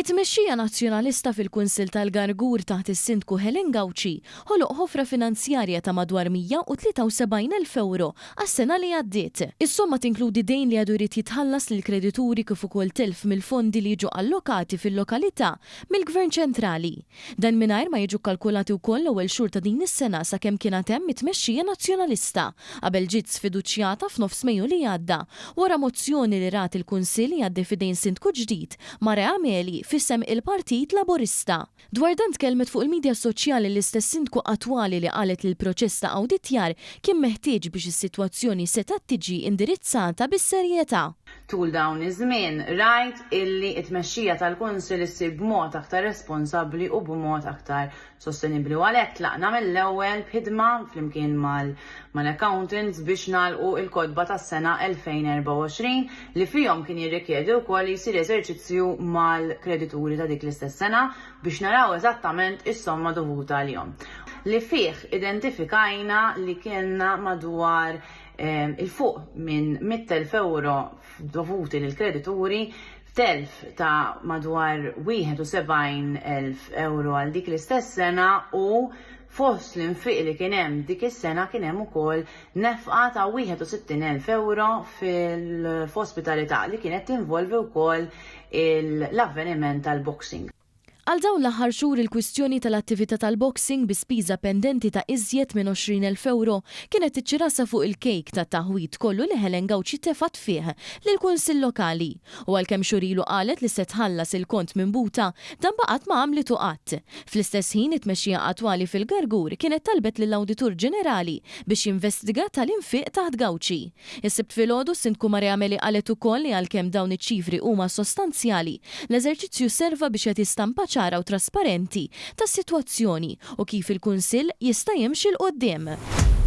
It-tmexxija Nazzjonalista fil-Kunsill tal-Gargur taħt is-Sindku Helen Gauci ħoloq ħofra finanzjarja ta' madwar 173,000 ewro għas-sena li għaddiet. Is-somma tinkludi dejn li għadu jrid jitħallas lill-kredituri kif ukoll telf mill-fondi li jiġu allokati fil-lokalità mill-Gvern ċentrali. Dan mingħajr ma jiġu kkalkulati wkoll l-ewwel xhur ta' din is-sena sakemm kien għad hemm it-tmexxija Nazzjonalista qabel ġiet sfiduċjata f'nofs Mejju li għadda wara mozzjoni li rat il-Kunsill jgħaddi f'idejn Sindku ġdid, Marea Meli, f'isem il-Partit Laburista. Dwar dan tkellmet fuq il-midja soċjali l-istess Sindku attwali li qalet li l-proċess ta' awditjar kien meħtieġ biex is-sitwazzjoni setgħet tiġi indirizzata bis-serjetà. Tul dawn iż-żmien rajt illi t-tmexxija tal-Kunsill issir b'mod aktar responsabbli u b'mod aktar sostenibbli u għalhekk tlaqna mill-ewwel b'ħidma flimkien mal-accountants biex nagħlqu l-kotba tas-sena 2024 li fihom kien jirrikjedi wkoll li jsir eżerċizzju mal-kredituri ta' dik l-istess sena biex naraw eżattament is-somma dovuta għalihom. Li fih identifikajna li kellna madwar 'il fuq minn 100,000 ewro dovuti lill-kredituri, telf ta' madwar 71,000 ewro għal dik l-istess sena u fost l-infiq li kien hemm dik is-sena kien hemm ukoll nefqa ta' 61,000 ewro fil-ospitalità li kienet tinvolvi wkoll l-avveniment tal-boxing. Għal dawn l-aħħar xhur il-kwistjoni tal-attività tal-boxing bi spiża pendenti ta' iżjed minn 20,000 ewro kienet iċ-ċirasa fuq il-kejk tat-taħwid kollu li Helen Gauci tefgħet fih lill-Kunsill Lokali. U għalkemm xhur ilu qalet li se tħallas il-kont minn butha, dan baqgħet ma għamlitu qatt. Fl-istess ħin it-tmexxija attwali fil-Gargur kienet talbet lill-Awditur Ġenerali biex jinvestga tal-infiq taħt Gauci. Is-Sibt filgħodu s-Sindku Maria Meli qalet ukoll li għalkemm dawn iċ-ċifri huma sostanzjali, l-eżerċizzju serva biex jagħti stampa ċara u trasparenti tas-sitwazzjoni u kif il-Kunsill jista' jimxi 'l quddiem.